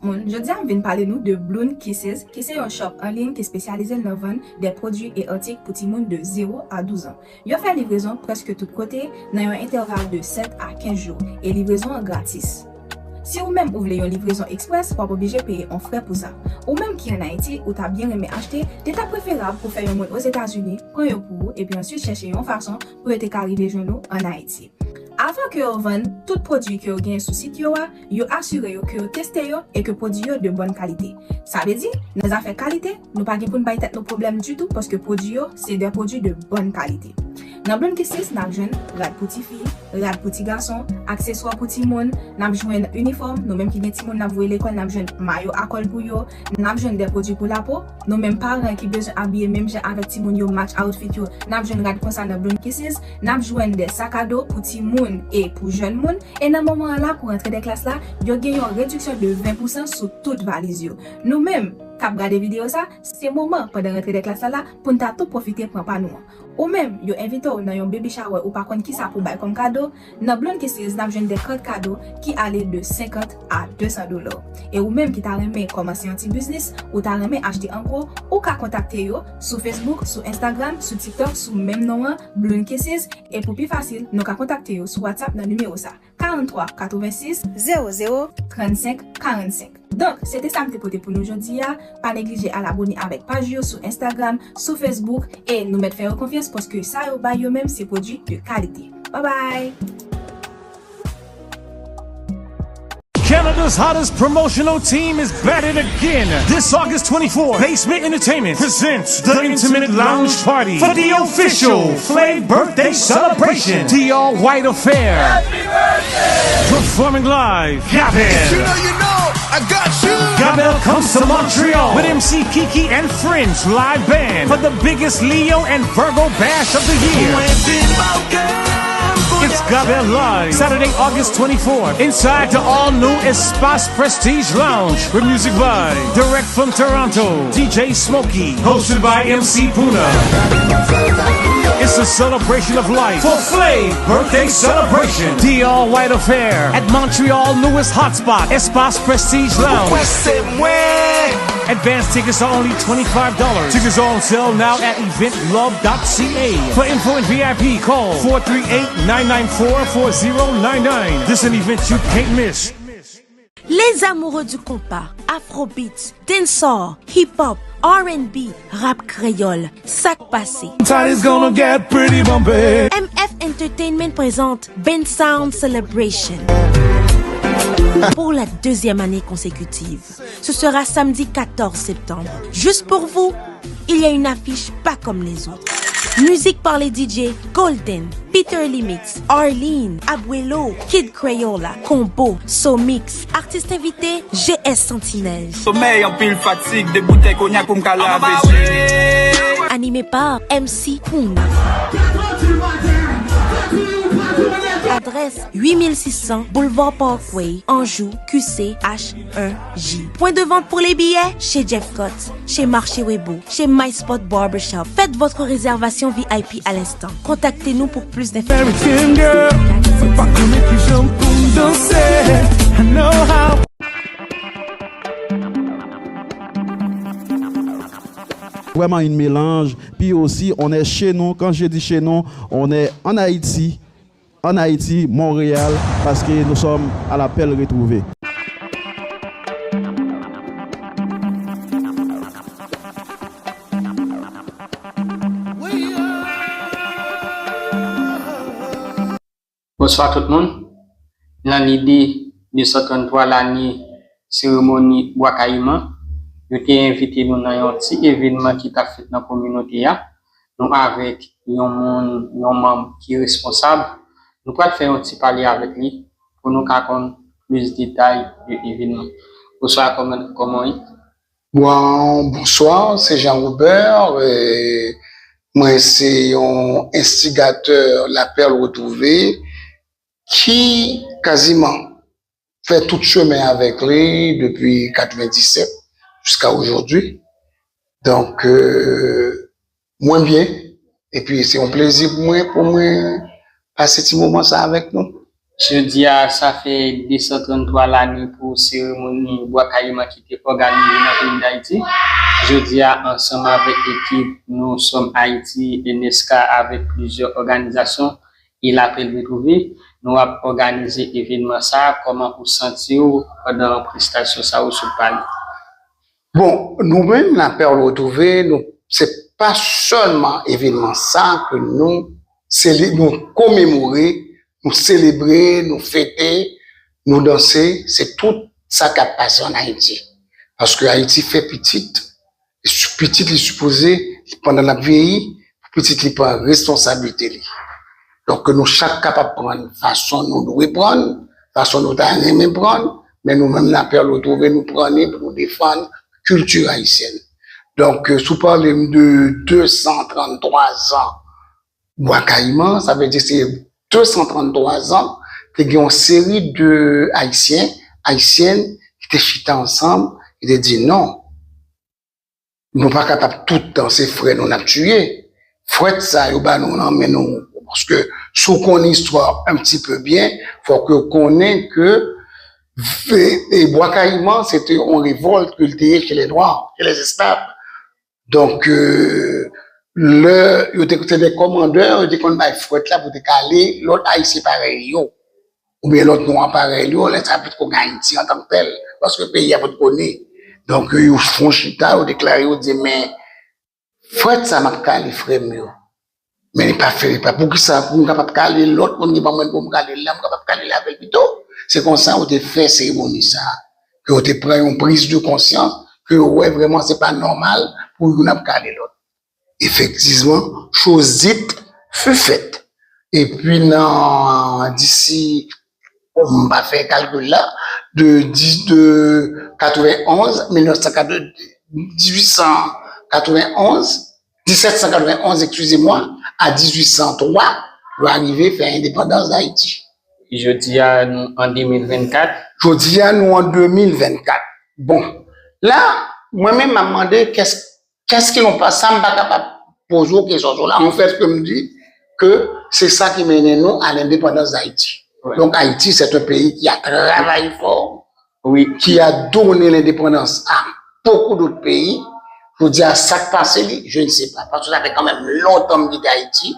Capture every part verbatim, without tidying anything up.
Moun, jodi a m vin pale nou de Bloon Kisses, ki se yon shop an liy ki espesyalize l nan vann de pwodui e atik pou timoun de zewo a douz an. Yo fè livrezon prèske tout kote nan yon entèval de sèt a kenz jou, e livrezon an gratis. Si ou menm ou vle yon livrezon eksprès, w ap oblije peye yon frè pou sa. Ou menm ki ann Ayiti, ou ta byen renmen achte, li ta preferab pou fè yon moun Ozetazini pran yo pou ou, epi answit chèche yon fason pou yo te ka rive jwenn ou ann Ayiti. Avan ke yo vann tout pwodui ke yo genyen sou sit yo a, yo asire yo ke yo teste yo e ke pwodui yo de bòn kalite. Sa vle di, nan zafè kalite, nou pa gen pou n bay tèt nou pwoblèm ditou, paske pwodui yo se de pwodui de bòn kalite. Nan Bloon Kisses, n ap jwenn rad pou tifi, rad pou ti gason, akseswa pou timoun, n ap jwenn inifòm, nou menm ki gen timoun n ap voye lekòl, n ap jwenn mayo a kòl pou yo, n ap jwenn de pwodui pou lapo, nou menm paran ki bezwen abiye menm jan avèk timoun yo, match outfit yo, n ap jwenn rad konsa nan Bloon Kisses, n ap jwenn de sakado pou timoun e pou jèn moun, e nan moman an la, pou rantre de klas la, yo gen yon rediksyon de ven pou san sou tout valiz yo. Nou menm, k ap gade videyo sa, se moman pandan rantre de klas la la pou n ta tou pwofite pran pa nou an. Ou menm, yo envite w nan yon baby shower ou pa konn kisa pou bay kòm kado, nan Bloon Kisses n ap jwenn de kart kado ki ale de senkant a de san dola. E ou menm ki ta renmen kòmanse yon ti biznis, ou ta renmen achte an gwo, ou ka kontakte yo sou Facebook, sou Instagram, sou TikTok, sou menm non an, Bloon Kisses, e pou pi fasil, nou ka kontakte yo sou WhatsApp nan nimewo sa, karant twa katrevensis zewo zewo trannsenk karannsenk. Donk, se te sa m te pote pou nou jodi a. Pa neglije al abone avèk paj yo sou Instagram, sou Facebook, e nou mèt fè yo konfyans paske sa yo bay yo menm se pwodui de kalite. Bye bye! Canada's hottest promotional team is back at it again. This August twenty-fourth, Basement Entertainment presents the Intimate Lounge Party for the official Flav birthday celebration. The All White Affair. Performing live, Gabel. You know, you know, I got you. Gabel comes to Montreal with M C Kiki and Friends live band for the biggest Leo and Virgo bash of the year. It's Gabel Live, Saturday, August twenty-fourth, inside the all-new Espace Prestige Lounge with music by Direct from Toronto, D J Smokey, hosted by M C Puna. It's a celebration of life for Flav birthday celebration. The All White Affair at Montreal newest hotspot, Espace Prestige Lounge. Advanced tickets are only twenty-five dollars. Tickets are on sale now at event love dot c a. For info and V I P, call four three eight, nine nine four, four zero nine nine. This an event you can't miss. Les amoureux du compas, afrobeats, dancehall, hip-hop, R and B, rap créole, sa k pase? Tonight is gonna get pretty bumpy. M F Entertainment présente Bensound Celebration. Pour la deuxième année consécutive, ce sera samedi quatorze septembre. Juste pour vous, il y a une affiche pas comme les autres. Musique par les D J Golden, Peter Limix, Arlene, Abuelo, Kid Crayola, Combo, Somix. Artiste invité, G S Sentinelle. Somèy, anpil fatig, de boutèy konyak pou m ka lave je. Animé par M C Puna. Adresse huit mille six cents Boulevard Parkway, Anjou, Q C H un J. Point de vente pour les billets chez Jeff Scott, chez Marché Webo, chez My Spot Barbershop. Faites votre réservation V I P à l'instant. Contactez-nous pour plus d'informations. Everything, girl. Mwen pa konnen kijan pou m danse. I know how. Vraiment une mélange. Puis aussi, on est chez nous. Quand je dis chez nous, on est en Haïti, en Haïti, Montréal, parce que nous sommes à l'appel retrouvé. Bonswa tout moun. Nan lide de san tranntwa lane seremoni Bwa Kayiman, yo te envite nou nan yon ti evenman ki t ap fèt nan kominote a. Nou avèk yon moun, yon manm ki responsab. Nou pral fè yon ti pale avèk li pou nou ka konn plis detay de evenman. Bonswa, kòman, kòman w ye? Bon, bonswa, se Jean Robert. E mwen se yon enstigatè Lapèl Retwouve ki kaziman fè tout chemen avèk li depi katrevendisèt jiska ojodi. Donk, euh, mwen byen. Epi se yon plezi pou mwen, pou mwen pase ti moman sa avèk nou. Jodi a, sa fè de san trann twa lane pou seremoni Bwa Kayiman ki te òganize nan peyi Dayiti. Jodi a, ansanm avèk ekip Nous Sommes Haïti e neska avèk plizyè òganizasyon e Lapèl Retwouve, nou ap òganize evènman sa a. Kòman ou santi w pandan prestasyon sa a ou sot pale? Bon, nou menm, Lapèl Retwouve, nou, se pa sèlman evènman sa ke nou, sele, nou komemore, nou selebre, nou fete, nou danse, se tout sa k ap pase ann Ayiti. Paske Ayiti fè pitit, e si-, pitit li sipoze, pandan l ap vyeyi, pou pitit li pran responsablite li. Donk, ke nou chak kapab pran fason nou dwe pran, fason nou ta renmen pran, men nou menm, Lapèl Retwouve, nou pran li pou nou defann kilti ayisyèn. Donk, si w pale m de de san trann twa zan Bwa Kayiman, sa vle di se de san trann twa zan, te gen yon seri de Ayisyen, Ayisyèn ki te chita ansanm e te di non, nou pa kapab tout tan se frè nou n ap tiye. Frèt sa yo ba nou nan men nou. Paske si w konnen istwa un petit peu byen, fòk yo konnen ke e Bwa Kayiman, se te yon revòlt ke l te ye chez les Noirs, chez les esclaves. Donk, lè yo te, se de kòmandè, yo te konn bay frèt la pou te kale lòt Ayisyen parèy yo, oubyen lòt nwa parèy yo, lè sa potko gen Ayiti antanktèl, paske peyi a potko ne. Donk, yo fè yon chita, yo deklare, yo di, men frèt sa m ap kale frè m yo, men li pa fè, li pa, poukisa pou m kapab kale lòt moun ki pa mwen pou m kale l la, m kapab kale l avè l pito. Se konsa yo te fè seremoni sa a, ke yo te pran yon priz de konsyans, ke yo wè vrèman se pa nòmal pou youn ap kale lòt. Effectivement, chose dite fut faite. Epi nan, disi, bon, m pa fè kalkil la, de, de katrevenonz, mil nèf san katrevenonz, disèt san katrevenonz, excusez-moi, a dizuit san twa, yo arive fè endepandans Dayiti. Jodi a, nou an de mil vennkat. Jodi a, nou an de mil vennkat. Bon, la, mwen menm, m ap mande, kès Qu'est-ce que l'on passe? Sa m pa kapab poze w kesyon sou la. En fait, ke m di ke se sa ki mennen nou a lendepandans Dayiti. Donk, Ayiti, c'est un pays qui a travaillé fort, qui a donné l'indépendance à beaucoup d'autres pays. Jodi a, sa k pase li, je ne sais pas. Paske sa fè kanmenm lontan m kite Ayiti.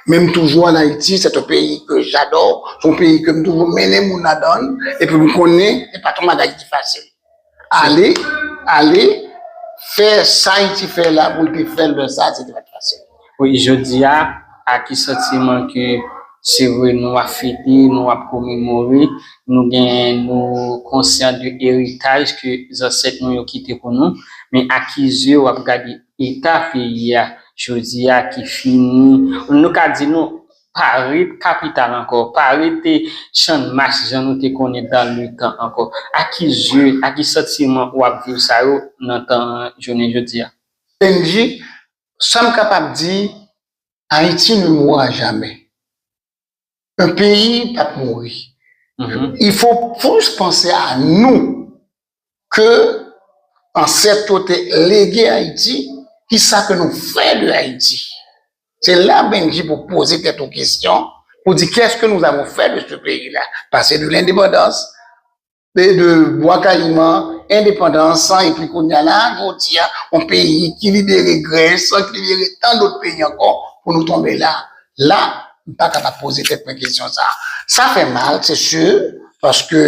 Men m toujou ann Ayiti, c'est un pays que j'adore. Se yon peyi ke m toujou mennen moun ladan l. Epi m konnen se pa t yon bagay ki fasil. Ale, ale, fè sa Ayiti fè la pou l te fè l lè sa a, se te pa t fasil. Wi, jodi a, ak ki santiman ke se vre nou ap fete, nou ap komemore, nou gen, nou konsyan de eritaj ke zansèt nou yo kite pou nou, men ak ki zye w ap gade eta peyi a jodi a ki fini, nou ka di nou, pa ret kapital ankò, pa rete Channmas jan nou te konnen dan letan ankò. A ki zye, a ki santiman w ap viv sa yo nan tan jounen jodi a? Bendji, sa m kapab di, Haïti ne mourra jamais. Un pays p ap mouri. Il faut plus penser à nous ke ansèt yo te lege Ayiti, ki sa ke nou fè de Ayiti? Se la Bendji pou poze tèt ou kesyon, pou di qu'est-ce que nous avons fait de ce pays-là? Pase de l'indépendance, de, de Bwa Kayiman, endepandans, epi kounye a la, jodi a, yon peyi ki libere Grès, ki libere tan dòt peyi ankò, pou nou tonbe la. La, m pa kapab poze tèt mwen kesyon sa. Sa fè mal, se si, paske,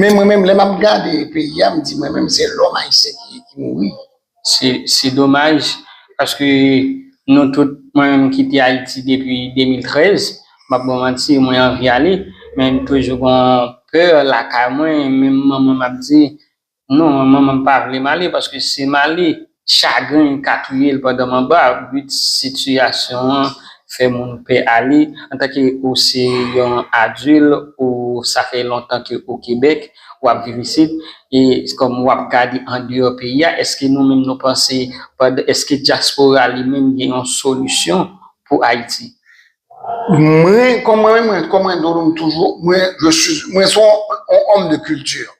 men mwen menm, lè m ap gade peyi a, m di mwen menm, se lòm ayisyen ki, ki mouri. Se, se domaj, paske nou tout, mwen menm m kite Ayiti depi de mil trèz, m ap ba w manti, mwen anvi ale, men m toujou gon pè lakay mwen, menm manman m ap di, non, manman m pa vle m ale, paske si m ale, chagren ka touye l pandan m anba, but sitiyasyon an fè moun pè ale. Antanke ou se yon adil, ou sa fè lontan ke ou Kebèk, w ap viv isit, e kòm w ap gade andeyò peyi a, èske nou menm nou panse, èske dyaspora li menm gen yon solisyon pou Ayiti? Mwen, kòm mwen menm, mwen, kòm mwen di w, m toujou, mwen, je suis, mwen se yon, yon homme de culture.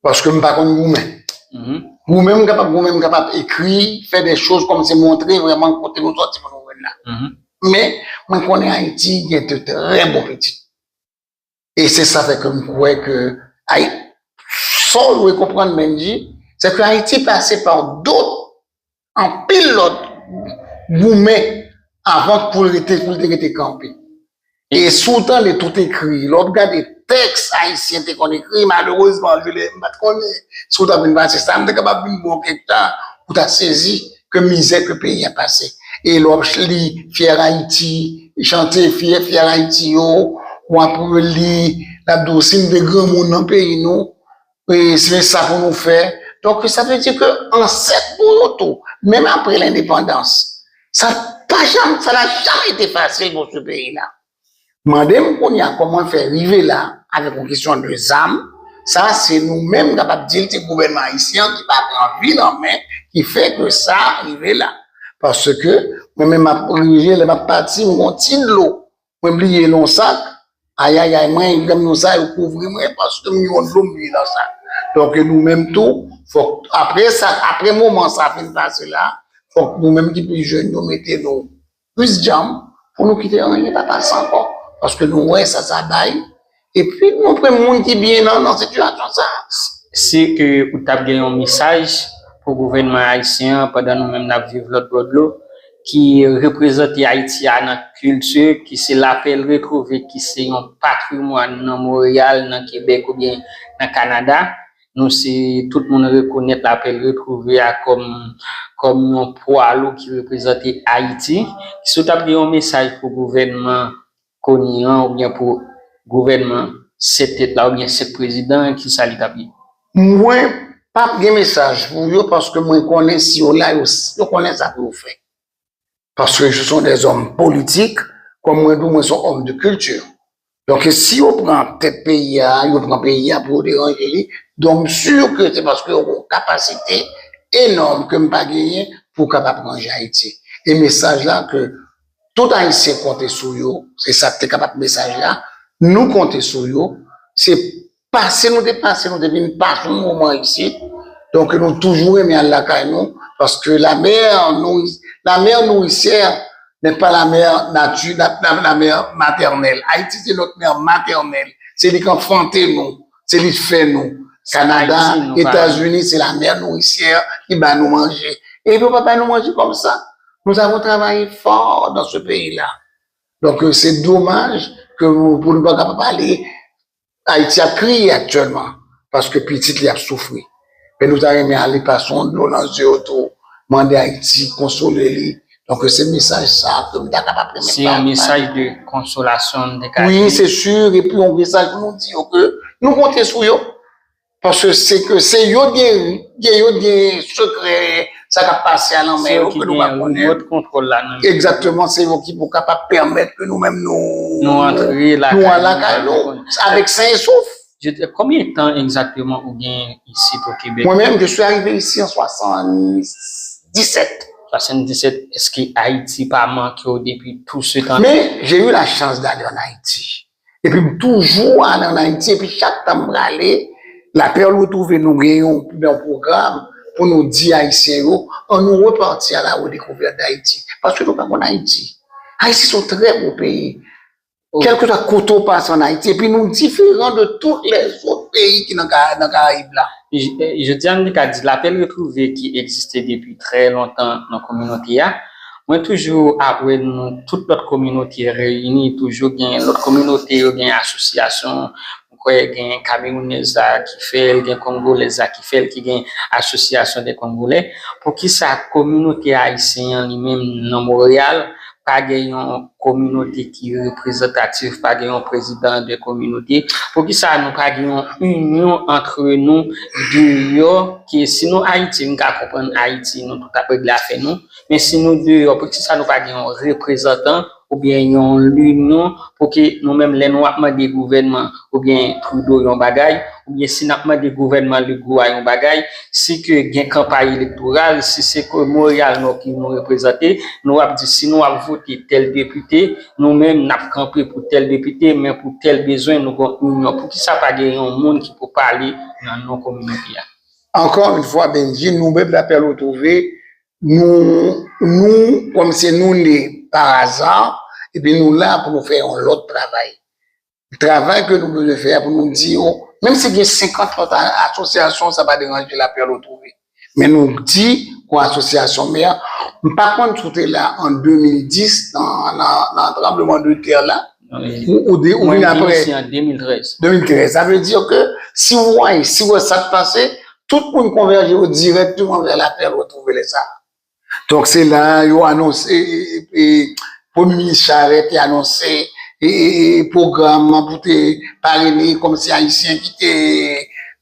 Paske m pa konn goumen. Goumen, m kapab goumen, m kapab ekri, fè de choz kòm se montre vrèman kote nou sòti pou nou rive la. Men, mwen konnen Ayiti gen de trè bon pitit. E se sa fè ke m kwè ke Ay, sa w dwe konprann, Benji, se ke Ayiti pase pa dot anpil lòt goumen avan pou l rete, pou l te rete kanpe. E si w tande tout ekri, lè w ap gade tèks ayisyen te konn ekri, malerezman, Jules, m pa t konnen si w t ap vin pase sa, m te kapab vin ba w kèk tan pou w ta sezi ke mizè ke peyi a pase. E lè w ap li Fyè Ayiti, chante Fyè, Fyè Ayiti yo, w ap li, l ap di w si n te granmoun nan peyi nou, e se sa pou nou fè. Donk, sa vle di ke ansèt nou yo tou, menm apre lendepandans, sa pa janm, sa n a janm ete fasil pou sou peyi la. Mande m kounye a kòman l fè rive la avèk yon kesyon de zam. Sa, se nou menm kapab di l, se gouvènman ayisyen an ki pa pran vi l an men, ki fè ke sa rive la. Paske mwen menm, m ap rije, lè m ap pati, m gon ti dlo. Mwen bliye l nan sak. Ayayay, mwen, granmoun sa yo kouvri mwen paske m yon dlo m bliye nan sak. Donk, nou menm tou, fòk, apre sa, apre moman sa fin pase la, fòk nou menm ki pi jèn yo mete nou plis djanm pou nou kite anyen pa pase ankò. Paske nou wè sa sa bay. Epi nou pran moun ki byen nan, nan sitiyasyon sa. Si ke ou t ap gen yon mesaj pou gouvènman ayisyen an pandan nou menm n ap viv lòt bò dlo, ki reprezante Ayiti a nan kilti, ki se Lapèl Retwouve, ki se yon patrimwàn nan Monreyal, nan Kebèk oubyen nan Kanada. Nou se, tout moun rekonèt Lapèl Retwouve a kòm, kòm yon pwa lou ki reprezante Ayiti. Si w t ap gen yon mesaj pou gouvènman Koni an oubyen pou gouvènman sèt tèt la oubyen sèt prezidan an, kisa li t ap ye? Mwen p ap gen mesaj pou yo paske mwen konnen si yo la, yo, yo konnen sa pou yo fè. Paske ce sont des hommes politiques, kòm mwen di w, mwen se yon homme de culture. Donk, si yo pran tèt peyi a, yo pran peyi a pou yo deranje li, donk, m si ke se paske yo gen yon kapasite enòm ke m pa genyen pou kapab ranje Ayiti. E mesaj la ke tout Ayisyen konte sou yo, se sa k te kapab mesaj la, nou konte sou yo, se pase nou te pase, nou te vin pase yon moman isit, donk nou toujou renmen al lakay nou, paske la mer nouri-, la mer nourricière n'est pas la mer natu-, la, la, la mer maternelle. Ayiti se notre mère maternelle. Se li k anfante nou, se li k fè nou. Kanada, Etazini, se la mer nourricière ki ba nou manje. E yo pa ba nou manje kòmsa. Nous avons travaillé fort dans ce pays-là. Donk, se domaj ke nou, pou nou pa kapab ale Ayiti ap kriye aktyèlman, paske pitit li ap soufri. Men nou ta renmen ale pase yon dlo nan zye yo tou, mande Ayiti konsole li. Donk, se mesaj sa ke m ta kapab renmen pataje. Se yon mesaj de konsolasyon m te ka di. Wi, se si, epi yon mesaj pou nou di yo ke nou konte sou yo. Paske se ke se yo gen, gen, yo gen sekrè sa k ap pase a nan men yo ke nou pa konnen. Se yo ki gen remòt kontwòl la nan men yo. Egzakteman, se yo ki pou kapab pèmèt ke nou menm nou, nou antre lakay nou, nou an lakay nou, avèk sen e souf. Je, konbyen tan egzakteman ou gen isit o Kebèk? Moi-même, je suis arrivé ici en soixante-dix-sept. Soixante-dix-sept, èske Ayiti pa manke w depi tout se tan? Mais j'ai eu la chance d'aller en Haïti. Epi m toujou ale ann Ayiti, epi chak tan m prale, Lapèl Retwouve nou gen yon, yon pwogram pou nou di Ayisyen yo, ann nou repati à la redécouverte d'Haïti. Paske nou pa konn Ayiti. Ayiti se yon trè gwo peyi. Kèlkeswa kote w pase ann Ayiti, epi nou diferan de tout lèzòt peyi ki nan Ka-, nan Karayib la. J-, jodi a, m te ka di Lapèl Retwouve ki egziste depi trè lontan nan kominote a. Mwen toujou ap wè nou, tout lòt kominote reyini, toujou gen lòt kominote yo, gen asosyasyon, m kwè gen Kamerounèz la ki fè l, gen Kongolèz la ki fè l, ki gen asosyasyon de Kongolè. Poukisa kominote ayisyen an li menm nan Monreyal pa gen yon kominote ki reprezantatif, pa gen yon prezidan de kominote? Poukisa nou pa gen yon inyon antre nou deyò, ke si nou Ayiti, m ka konprann Ayiti, nou tout ap regle afè nou, men si nou deyò, poukisa nou pa gen yon reprezantan oubyen yon linyon pou ke nou menm, lè nou ap mande gouvènman oubyen Trudeau yon bagay, oubyen si n ap mande gouvènman Legault a yon bagay, si ke gen kanpay elektoral, si se ke Monreyal Nò ki nou reprezante, nou ap di si nou ap vote tèl depite, nou menm n ap kanpe pou tèl depite, men pou tèl bezwen, nou gon inyon. Poukisa pa gen yon moun ki pou pale nan non kominote a? Encore une fois, Benji, nou menm Lapèl Retwouve, nou, nou, kòm se nou ne pa aza, epi nou la pou nou fè yon lòt travay. travay ke nou bezwen fè a pou nou di yo, menm si gen senkant lòt a- asosyasyon, sa pa deranje Lapèl Retwouve. Men nou di, kon asosyasyon mè, m pa konn si w te la an de mil dis, nan, nan, nan tranbleman de tè la, ou, ou, de, ou vin apre. Mwen vin isi an de mil trèz. De mil trèz. Sa vle di ke si w wè, si w wè sa k pase, tout moun konvèje yo dirèkteman vè Lapèl Retwouve lè sa. Donk, se la yo anonse, e, e, e, Premye Minis Charette te anonse, e, e, e, pwogram pou te parene kòmsi Ayisyen ki te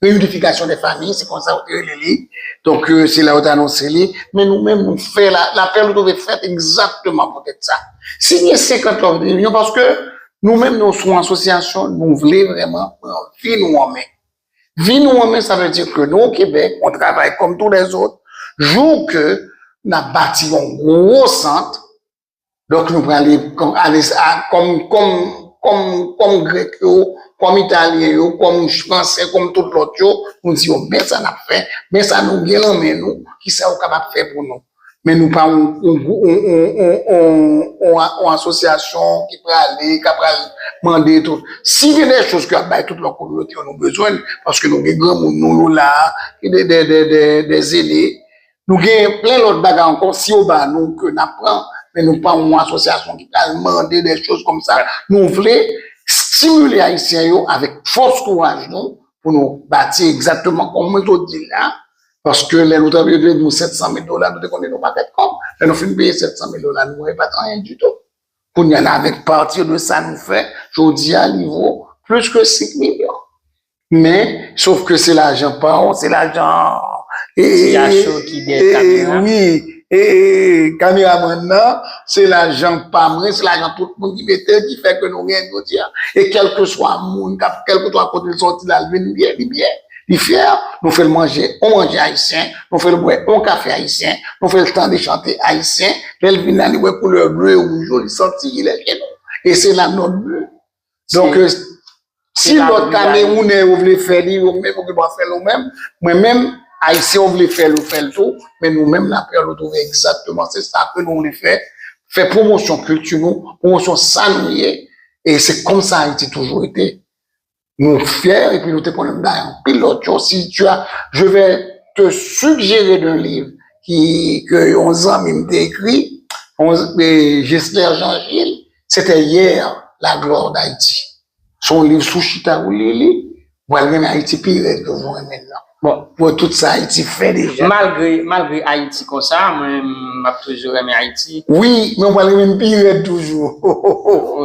reyinifikasyon de fanmi, se konsa yo te rele li. Donk, e, se la yo te anonse li. Men nou menm, nou fè la, Lapèl Retwouve fèt egzakteman poutèt sa. Si gen senkant lòt milyon, paske nou menm, nou se yon asosyasyon, nou vle vrèman pran vi nou an men. Vi nou an men, sa vle di ke nou, o Kebèk, on travay kòm tou lèzòt, jou ke n ap bati yon gwo sant, donk nou prale kòm, ale, a, kòm, kòm, kòm, kòm Grèk yo, kòm Italyen yo, kòm Fransè, kòm tout lòt yo, nou di yo, men sa n ap fè, men sa nou gen nan men nou, kisa yo kapab fè pou nou. Men nou pa yon, yon, yon, yon, yon, yon, yon, yon asosyasyon ki prale, k ap pral mande tout. Si gen de choz ke ap bay tout lòt kominote yo, nou bezwen l, paske nou gen granmoun nou yo la, de, de, de, de, de zele. Nou gen plen lòt bagay ankò, si yo ba nou, ke n ap pran, men nou pa yon asosyasyon ki pral mande de choz kòmsa. Nou vle stimile Ayisyen yo avèk fòs kouraj nou, pou nou bati egzakteman kòm mwen sot di l la, paske lè nou t ap yo dwe nou sèt san mil dola, nou te konn yon pakèt kòb. Lè nou fin peye sèt san mil dola, nou wè pa t anyen ditou. Kounye a la, avèk pati de sa nou fè, jodi a, li vo plis ke senk milyon. Men, sof ke se lajan pa w, se lajan, e, Ti Acho ki dèyè e, kamera. Wi, e, e, kameramann nan, se lajan pa mwen, se lajan tout moun ki mete l, ki fè ke nou gen jodi a. E kèlkeswa moun k ap, kèlkeswa kote l sòti la, l vin byen, li byen, li fyè. Nou fè l manje on manje ayisyen, nou fè l bwè on kafe ayisyen, nou fè l tande chante ayisyen. Lè l vin la, li wè koulè ble e wouj yo, li santi li lè chez nou. E se la notre but. Donk, e, si lòt Kamerounè yo vle fè li, yo menm, yo gen dwa fè l yo menm. Mwen menm, Ayisyen yo vle fè l, yo fè l tou. Men nou menm, Lapèl Retwouve, egzakteman, se sa ke nou vle fè. Fè pwomosyon kilti nou, pwomosyon sa nou ye. E se konsa Ayiti toujou ete. Nou fyè, epi nou te konn bay anpil lòt yo. Si tu as, je vais te suggérer d'un livre ki, ke yon zanmi m te ekri, yon, e, Jesler Jean Gilles, C'était hier, la gloire d'Haïti. Se yon liv sou chita ou li li, ou pral renmen Ayiti pi rèd ke ou renmen l lan. Bon, pou tout sa Ayiti fè deja. Malgre, malgre Ayiti konsa, mwen, m ap toujou renmen Ayiti. Wi, men ou pral renmen l pi rèd toujou.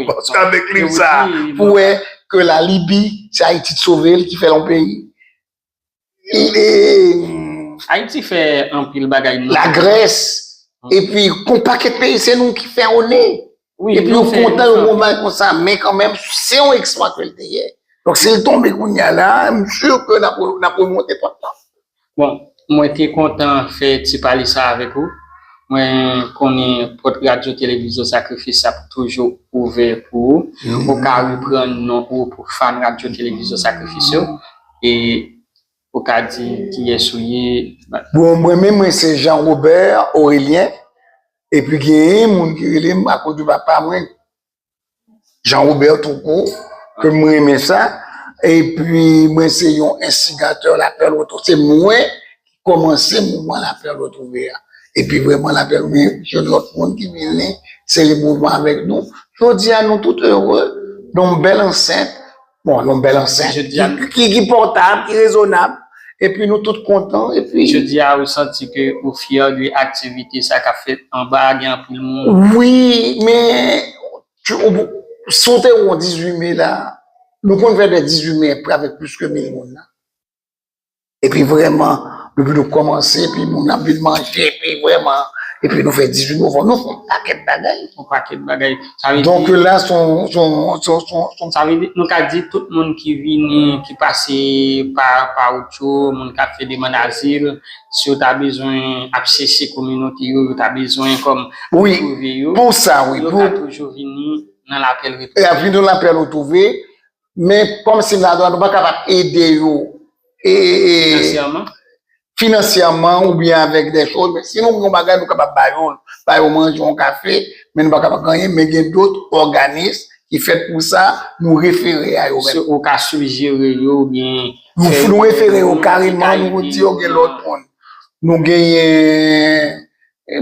Wi. Paske avèk liv sa, pou wè ke la Libi, se Ayiti ki sove l, ki fè l yon peyi. E, Ayiti fè anpil bagay nou. Lagrès, epi kon pakèt peyi, se nou ki fè onè. Wi, epi yo kontan, yo gon bagay konsa, men kanmenm, se yon eksplwa ke l te ye. Donk, si l tonbe kounye a la, m si ke n ap, n ap remonte pant lan. Bon, mwen te kontan fè ti pale sa avèk ou. Mwen konnen pòt Radyo Televizyon Sakrifis ap toujou ouvè pou ou. Ou ka reprann non ou pou fan Radyo Televizyon Sakrifis yo. E ou ka di kiyès ou ye. Bon, mwen menm, mwen se Jean Robert Aurélien. Epi genyen moun ki rele m akoz de papa mwen, Jean Robert Toucou, ke mwen renmen sa. Epi mwen se yon enstigatè Lapèl Retwouve. Se mwen ki kòmanse mouvman Lapèl Retwouve a. Epi vrèman, Lapèl Retwouve, jwenn lòt moun ki vini sere mouvman avèk nou. Jodi a, nou tout ere nan yon bèl ansent. Bon, nan yon bèl ansent. Ki, ki, ki pòtab, ki rezonab. Epi nou tout kontan. Epi jodi a, ou santi ke ou fyè de aktivite sa k ap fèt anba, gen anpil moun. Wi, men tu, ou, si w te wè dizuit me la, nou konn fè de dizuit me avèk plis ke mil moun la. Epi vrèman, depi nou kòmanse, epi moun ap vin manje, epi vrèman, epi nou fè dizuit novanm, nou fè yon pakèt bagay. Yon pakèt bagay. Sa vle di. Donk la, se yon, se yon, se yon, se yon, se yon. Sa vle di, nou ka di tout moun ki vini, ki pase pa, pa wout yo, moun k ap fè demann azil, si yo ta bezwen ap chèche kominote yo, yo ta bezwen kòm retwouve yo, wi, pou sa, wi, yo ka toujou vini nan Lapèl Retwouve. Y ap vini nan Lapèl Retwouve, men kòmsi ladan nou pa kapab ede yo, e, e, e, finansyèman, finansyèman oubyen avèk de choz, men si nou gen yon bagay, nou kapab ba yo, ba yo manje, yon kafe, men nou pa kapab gen anyen, men gen dòt òganis ki fèt pou sa, nou refere a yo menm. Ou ka sijere yo oubyen Nou refere yo kareman, nou di yo gen lòt moun. Nou genyen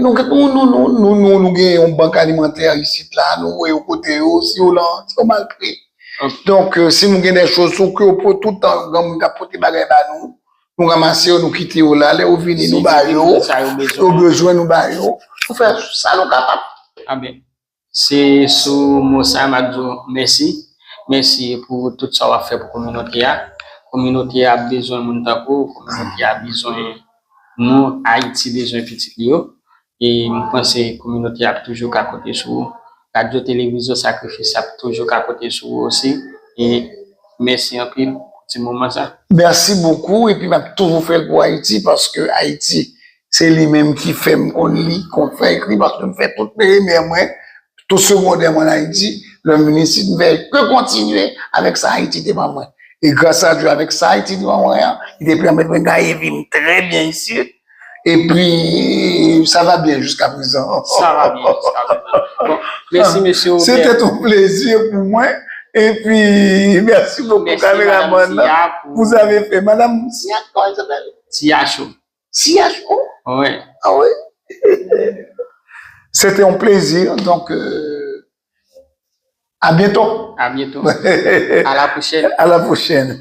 nou nou nou nou nou nou nou genyen yon bank alimantè isit la, nou voye yo kote yo, si yo lan, si yo malgre. Donk, si nou gen de choz sou ke yo pou tout tan granmoun k ap pote bagay ba nou, nou ranmase yo, nou kite yo la, lè yo vini, nou ba yo, yo bezwen, nou ba yo, nou fè sa nou kapab. Amen. Se sou mo sa m ap di w mèsi. Mèsi pou tout sa w ap fè pou kominote a. Kominote a bezwen moun tankou w. Kominote a bezwen nou. Ayiti bezwen pitit li yo. E m panse kominote a ap toujou ka konte sou ou. Radyo Televizyon Sakrifis ap toujou ka konte sou ou osi. E mèsi anpil pou ti moman sa. Mèsi bokou. Epi m ap toujou fè l pou Ayiti paske Ayiti se li menm ki fè m konn li, konn fè ekri, paske m fè tout premyè mwen, tout segondè mwen an Ayiti. Lè m vin isit, m fè ke kontinye avèk sa Ayiti te ban mwen. E gras a Dye, avèk sa Ayiti te ban mwen an, li te pèmèt mwen gaye vi m trè byen isit. Epi, sa va byen jiska prezan. Sa va byen jiska prezan. Bon, mèsi mesye Robert. C'était un plaisir pour moi. Epi, mèsi bokou kameramann nan. Vous avez fait. Madame, kòman li apèl? Tiacho. Siyacho? Wi. Ah oui? C'était un plaisir. Donc, euh, à bientôt. À bientôt. À la prochaine. À la prochaine.